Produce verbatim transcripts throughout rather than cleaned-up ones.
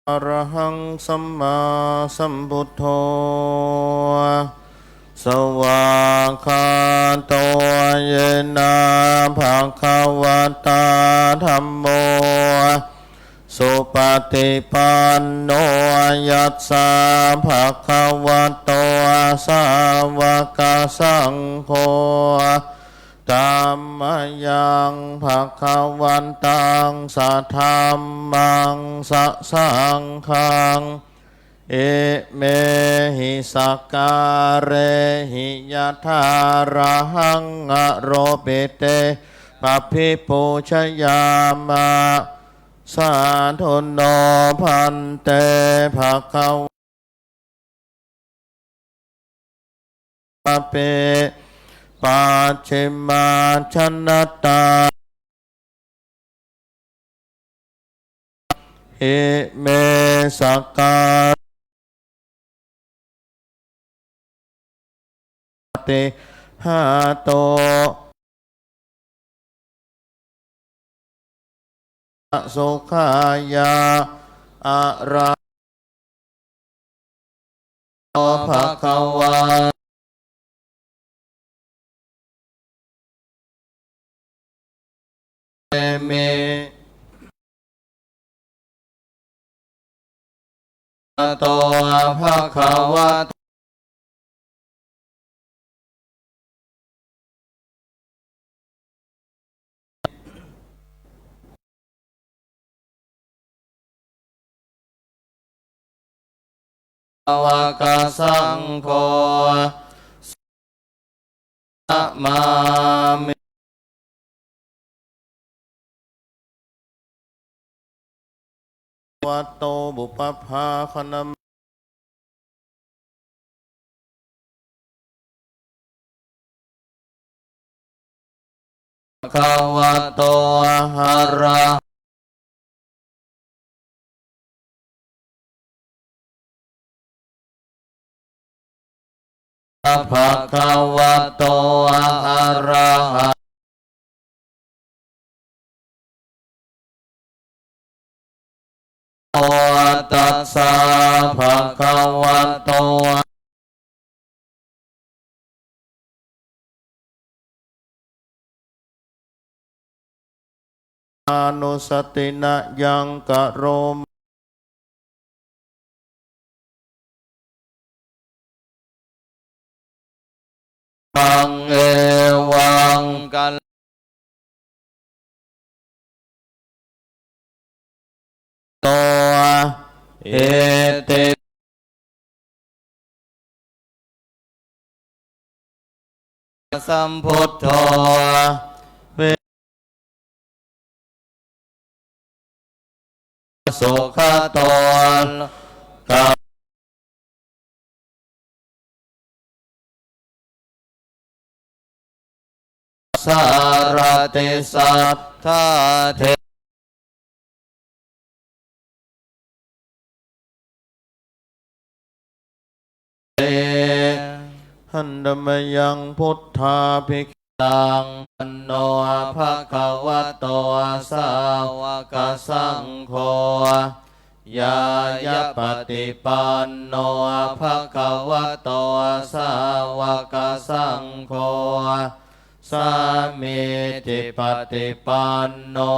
arahaṃ sammāsambuddho. Svākkhāto yena bhagavatā dhammo, supaṭipanno yassa bhagavato sāvakasaṅgho, tammayaṃ bhagavantaṃ sadhammaṃ sasaṅghaṃ, imehi sakkārehi yathārahaṃ āropitehi abhipūjayāma. Sādhu no bhante bhagavā pi pacchimājanatāhi me sakkārehi paṭihato sukhāya. Arahaṃ bhagavā me to bhagavato sāvakasaṅgho namāmi. Bhagavato pubbabhāganama bhagavato arahaṃ bhagavato arahaṃ tassa bhagavato anussatinayaṃ karoma. Maṃ evaṃ kal to iti sambuddho ve sugato ka sārati satthā de handa mayaṃ buddhābhigī taṃ panno bhagavato sāvakasaṅgho, ñāyapaṭipanno bhagavato sāvakasaṅgho, sāmīcipaṭipanno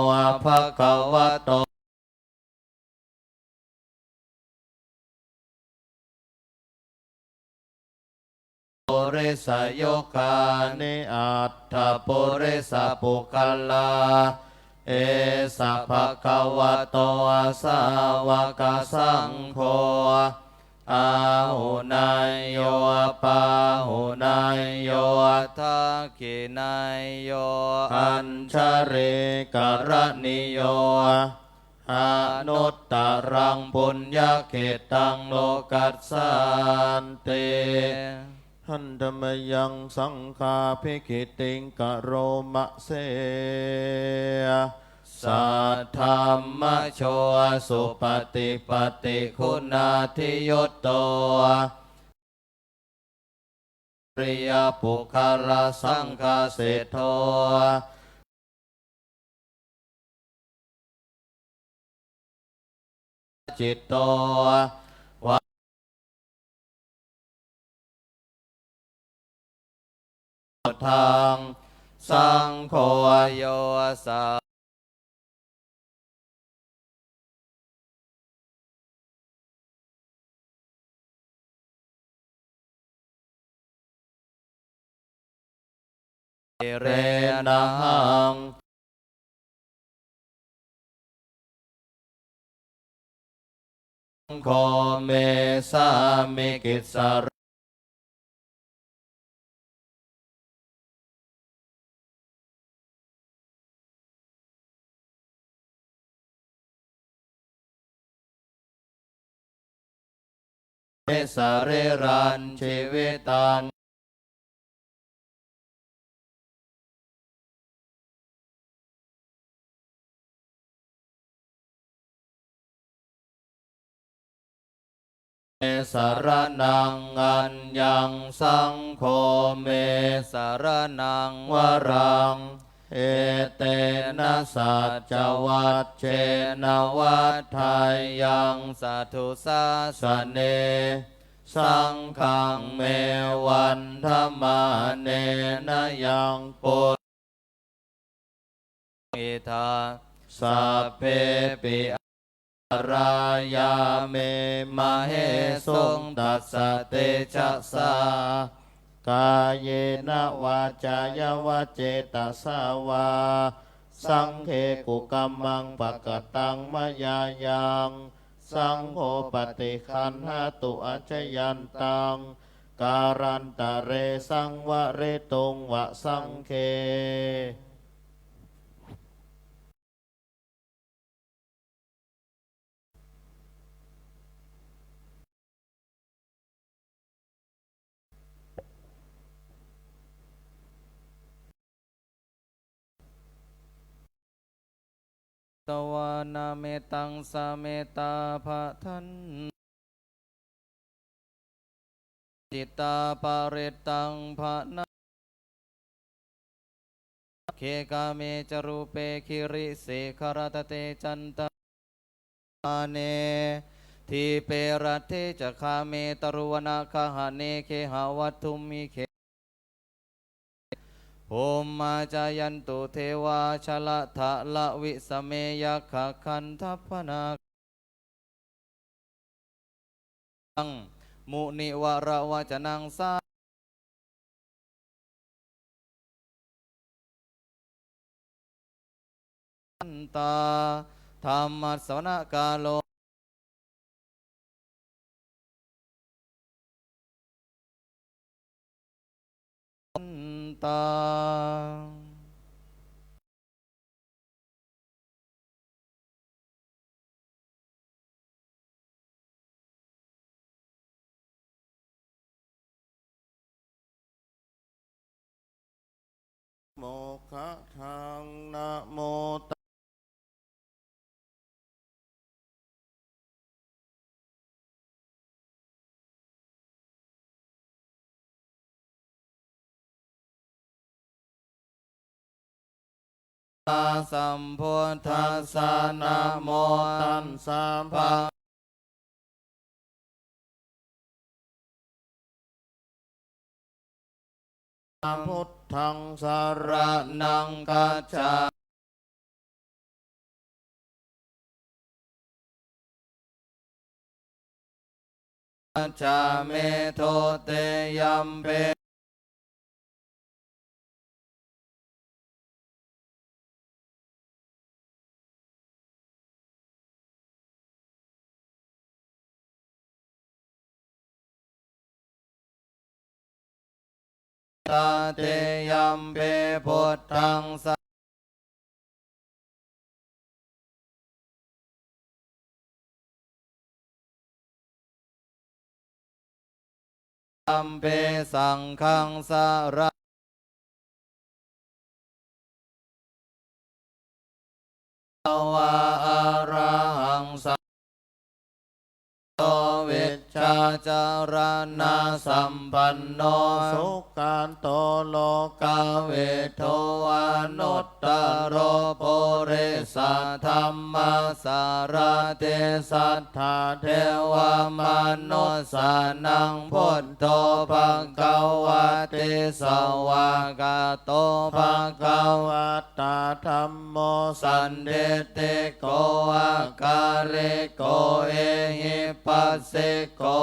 bhagavato purisayugāni aṭṭha purisapuggalā, esa bhagavato sāvakasaṅgho, āhuneyyo pāhuneyyo dakkhiṇeyyo añjalikaraṇīyo, anuttaraṃ puññakkhettaṃ lokassāti. Handa mayaṃ saṅghābhigītiṃ karoma se. Saddhammajo supaṭipattiguṇādiyutto, ariyapuggalā saṅghaseṭṭho, citto, va- taṃ saṅgho, yo sa- renahaṃ kho me sāmikissara- me sarīrañci vitañ- me saraṇaṃ aññaṃ, saṅgho me saraṇaṃ varaṃ. Etena saccavajjena vaḍḍheyyaṃ satthu sāsane, saṅghaṃ me vandamānena yaṃ pu- idha sabbepi antarāyā me māhesuṃ tassa tejasā. Kāyena vācāya va cetasā vā, saṅghe kukammaṃ pakataṃ mayā yaṃ, saṅgho paṭiggaṇhatu accayantaṃ, kālantare saṃvarituṃ va saṅghe. Tvāna mettaṃ sametā bhadantā, cittā parittaṃ bhaṇāma- gge kāme ca rūpe girisikharataṭe cantalikkhe vimāne, dīpe raṭṭhe ca gāme taruvanagahane gehavatthumhi khette, bhummā cāyantu devā jalathalavisame yakkhagandhabbanāgā- munivaravacanaṃ sādhu. Bhagavato santā dhammassavanakāro ntā. Mokkhaṃ namo taṃ sambuddhassa. Namo tassa bhagavato buddhaṃ saraṇaṃ gacchāmi. Gacchāmi. Dutiyampi tatiyampi buddhaṃ sa- yampi saṅghaṃ saraṇaṃ vā arahaṃ sa- so vij- jacaraṇasampanno sugato lokavidū anuttaro purisadammasārathi satthā devamanussānaṃ buddho bhagavāti. Svākkhāto bhagavatā dhammo sandiṭṭhiko akāliko ehipassiko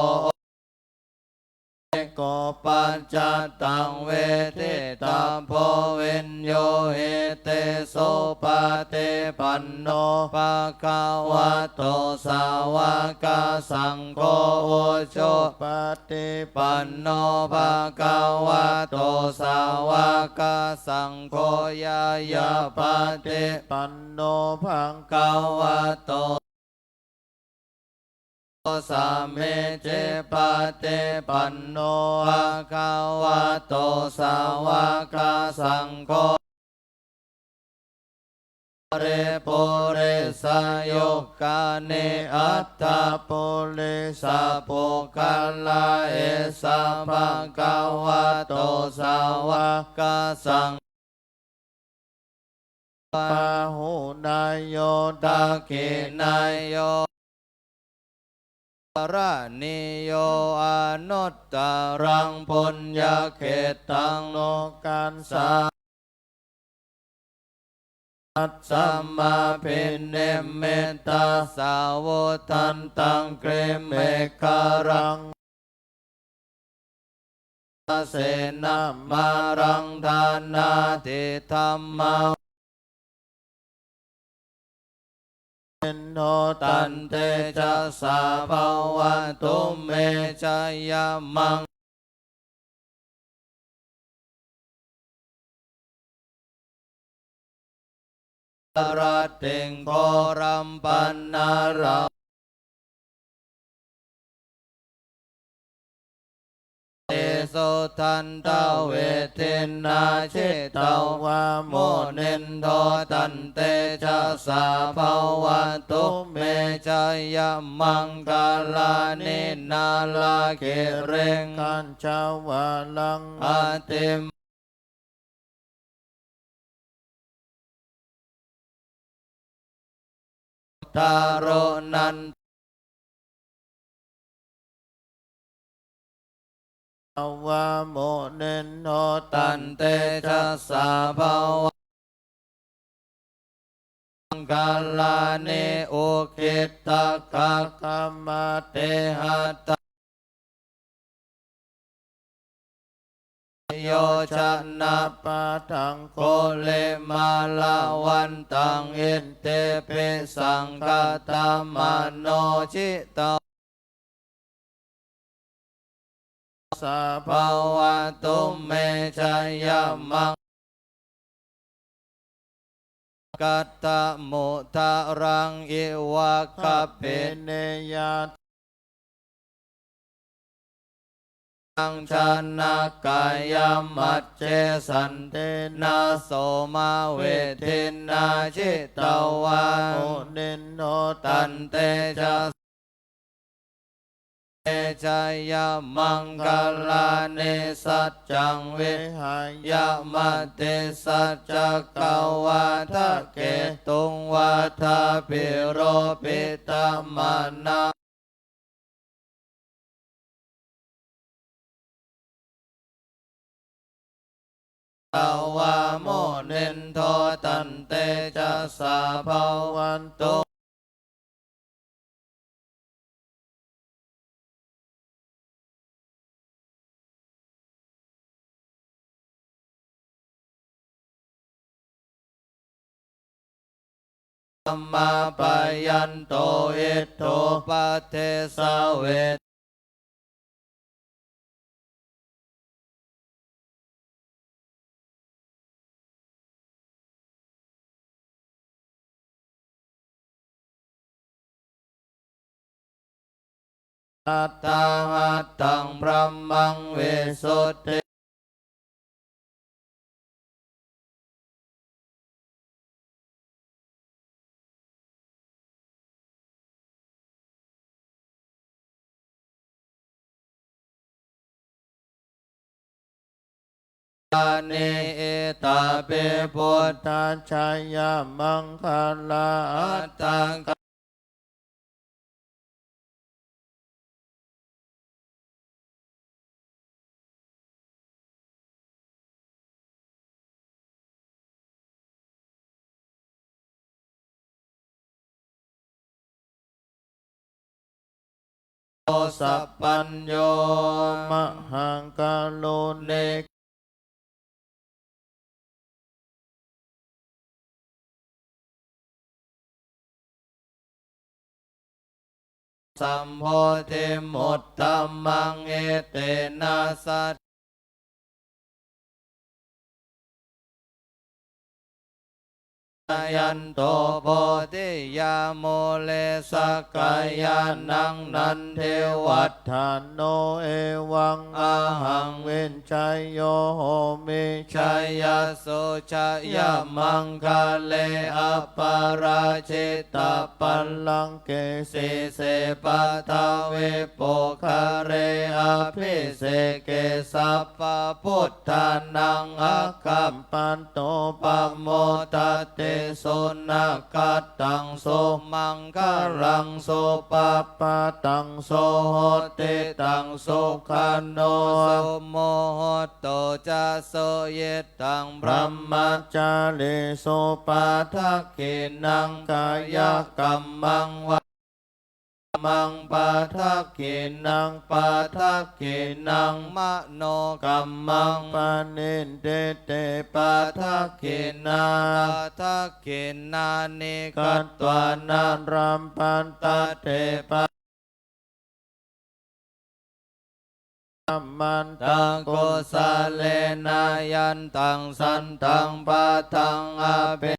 ko paccattaṃ veditabbo viññūhīti. Supaṭipanno bhagavato sāvakasaṅgho, ujupaṭipanno bhagavato sāvakasaṅgho, ñāyapaṭipanno bhagavato sāmīcipaṭipanno bhagavato sāvakasaṅgho, puripurisayugāni aṭṭha purisapuggalā, esa bhagavato sāvakasaṅ bāhuneyyo dakkhiṇeyyo karaṇīyo anuttaraṃ puññakkhettaṃ lokassā asmabhinimmitasāvudhantaṃ grīmekhalaṃ senamāraṃ dānādidhammavidhinno tantejasā bhavatu me jayamaṅ rattiṃ ghorampanāḷavakā tisudantavidhinā jitavā munindo tantejasā bhavatu me jayamaṅgalāni. Nāḷāgiriṃ gajavaraṃ atimattabhūtaṃ dāruṇantaṃ vā munindo tantejasā bhavatu me jayamaṅgalāni. Ukkhittakhaggamatihatthasudāruṇantaṃ dhāvantiyojanapathaṅgulimālavantaṃ iddhībhisaṅkhatamano jitavā munindo tantejasā bhavatu me jayamaṅgalāni. Kaṭṭhamudaraṃ iva gabbhinīyā janakāyamajjhe santena somavidhinā jitavā munindo tantejasā me jayamaṅgalāni. Saccaṃ vihāya matisaccakavādaketuṃ vādābhiropitamanaṃ jitavā munindo tantejasā bhavatu dhammabhayanto iddhūpadesavedanaṃ aṭṭhahatthaṃ brahmaṃ visuddhi Etāpi buddhajayamaṅgalaaṭṭhagāthā sapañño mahākāruṇiko sambodhimuttamaṃ etena sac jayanto bodhiyā mūle sakyānaṃ nandivaḍḍhano evaṃ ahaṃ vijayo homi jayassu jayamaṅgale aparājitapallaṅke sīse paṭhavipokkhare abhiseke sabbabuddhānaṃ aggappatto pamodati. Sunakkhattaṃ sumaṅgalaṃ supabhātaṃ suhuṭṭhitaṃ sukhaṇo sumuhutto ca suyiṭṭhaṃ brahmacārisu padakkhiṇaṃ kāyakammaṃ vā maṃ padakkhiṇaṃ padakkhiṇaṃ manokammaṃ paṇidhī te padakkhiṇā padakkhiṇāni katvāna labhantatthe padakkhiṇe. Āmantaṃ kusalenayantaṃ santaṃ padaṃ abhi